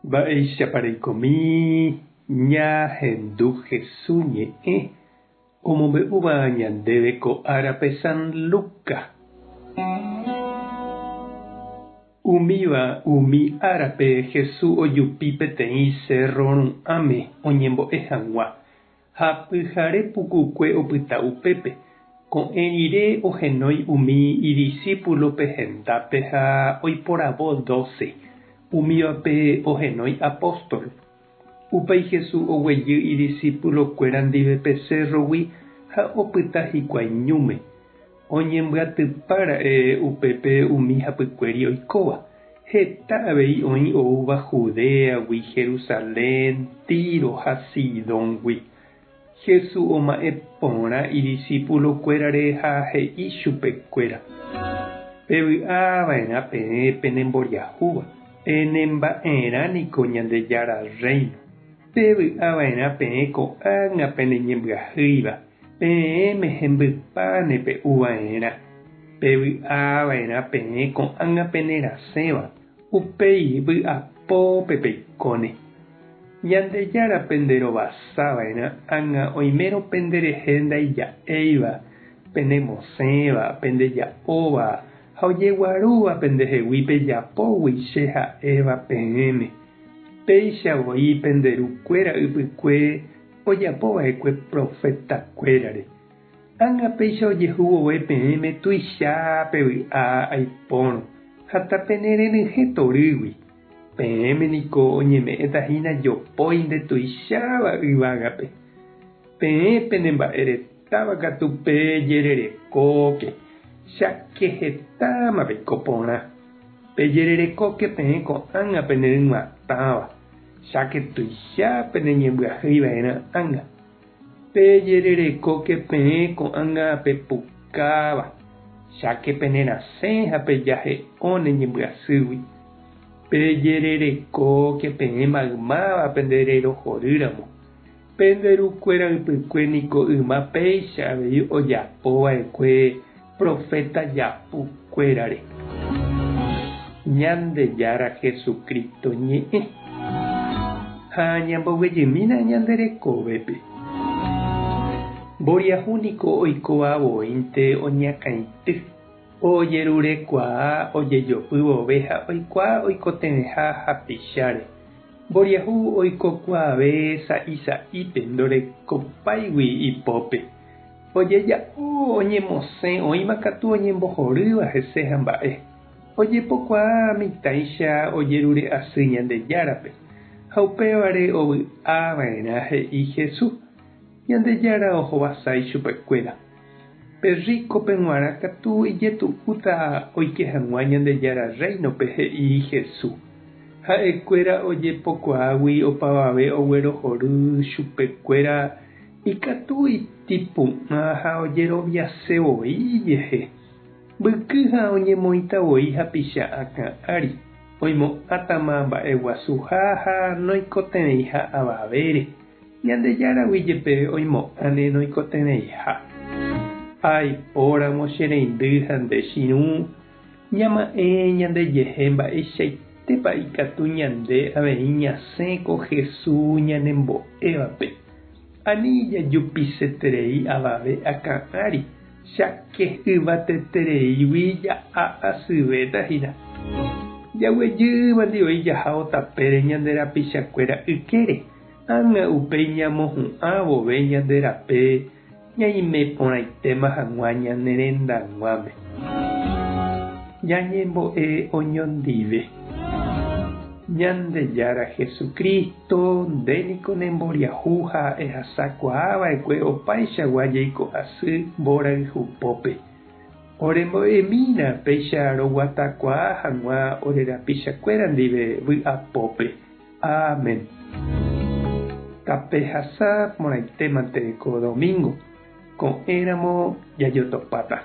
Mba'éichapa reikomi ñahendu Hesu ñe'ẽ omombe'úva ñandéve ko árape San Lucas. Umíva umi árape Hesu ojupi peteĩ cerro ru'ãme oñembo'e hag̃ua, ha pyhare pukukue opyta upépe. Ko'ẽ rire ohenói umi idisípulope hendápe ha oiporavo dóse, umívape ohenói apóstol. Upéi Jesús oguejy idisípulokuéra ndive pe cérrogui ha opyta hikuái ñúme. Oñembyatypa ra'e upépe umi hapykuéri oikóva. Heta avei oĩ oúva Judéagui, Jerusalén, Tiro ha Sidóngui. Jesús oma'ẽ porã idisípulokuérare ha he'i chupekuéra, Pevy'a va'erã peẽ penemboriahúva, penemba'erã niko Ñandejára Rréino. Pevy'a va'erã peẽ ko'ág̃a peneñembyahýiva, peẽme hembypáne pe'u va'erã. Pevy'a va'erã peẽ ko'ág̃a penerasẽva, Upéi vy'apópe peikóne. Ñandejára pende rovasa va'erã ág̃a oimérõ pende rehe ndaija'éiva, pene mosẽva, pende ja'óva ha ojeguarúva pende hegui pejapógui che ha'éva peẽme. Péicha voi pende ru kuéra ypykue ojapo va'ekue proféta kuérare. Ág̃a péicha ojehu vove peẽme tuicha pevy'a aipórõ ha tapenerenyhẽ torýgui. Peẽme niko oñeme'ẽta hína jopói ndetuicháva yvágape. Peẽ penemba'eretáva katu pejererekóke, cháke hetáma peiko porã. Pejererekóke peẽ ko'ág̃a peneryg̃uatãva, cháke tuicha peneñembyahýi va'erã ág̃a. Pejererekóke peẽ ko'ág̃a pepukáva, cháke penerasẽ ha pejahe'õne ñembyasýgui. Pejererekóke peẽ maymáva pende rerohorýramo. Pende rukuéra ypykue niko yma péicha avei ojapo va'ekue proféta japu kuérare. Ñandejára Jesucristo ñe'ẽ. Ha ñamboguejymína ñande rekovépe. Mboriahu niko oikóva voínte oñakãity, ojerurekuaa ojejopy vove ha oikuaa oikotevẽha hapicháre. Mboriahu oikokuaave sa'i sa'ípe ndorekopáigui ipópe. Ojeja'o oñemosẽ oĩma katu oñembohorýva hese ha mba'e. Ojepokuaa mitãicha ojerure asy Ñandejárape, ha upévare ovy'a va'erã he'i Jesús, Ñandejára ohovasa ichupekuéra. Pe rríkope g̃uarã katu ijetu'úta oike hag̃ua Ñandejára Rréinope he'i Jesús. Ha'ekuéra ojepokuaágui opavave oguerohory chupekuéra ikatu itipu'ã ha ojeroviase voi ijehe. Mbyky ha oñemoĩta voi hapicha akã ári, oimo'ãtama mba'eguasuha ha noikotevẽiha avavére. Ñandejáragui jepe oimo'ãne noikotevẽiha. Aipóramo che reindy ha nde chirũ, ñama'ẽ ñandejehe mba'eichaitépa ikatu ñande avei ñasẽ ko Jesús ñanembo'évape. Ani jajupiseterei avave akã ári. Cháke yvatetereígui ja'a asyvéta hína. Jaguejývandi oĩ jahávo tapére ñande rapichakuéra ykére, ág̃a upéi ñamohu'ã vove ñande rape ñaime porãitéma hag̃ua ñane rendag̃uáme. Ñañembo'e oñondive. Ñandejára Jesucristo. To, nde niko ne mboriahu ha ehasakuaa va'ekue opaichagua jeiko asy mborayhupópe. Ore mbo'emína péicha roguatakuaa hag̃ua ore rapichakuéra ndive vy'apópe. Amén. Tapehasa porãitémante ko domingo, ko'ẽramo jajotopáta.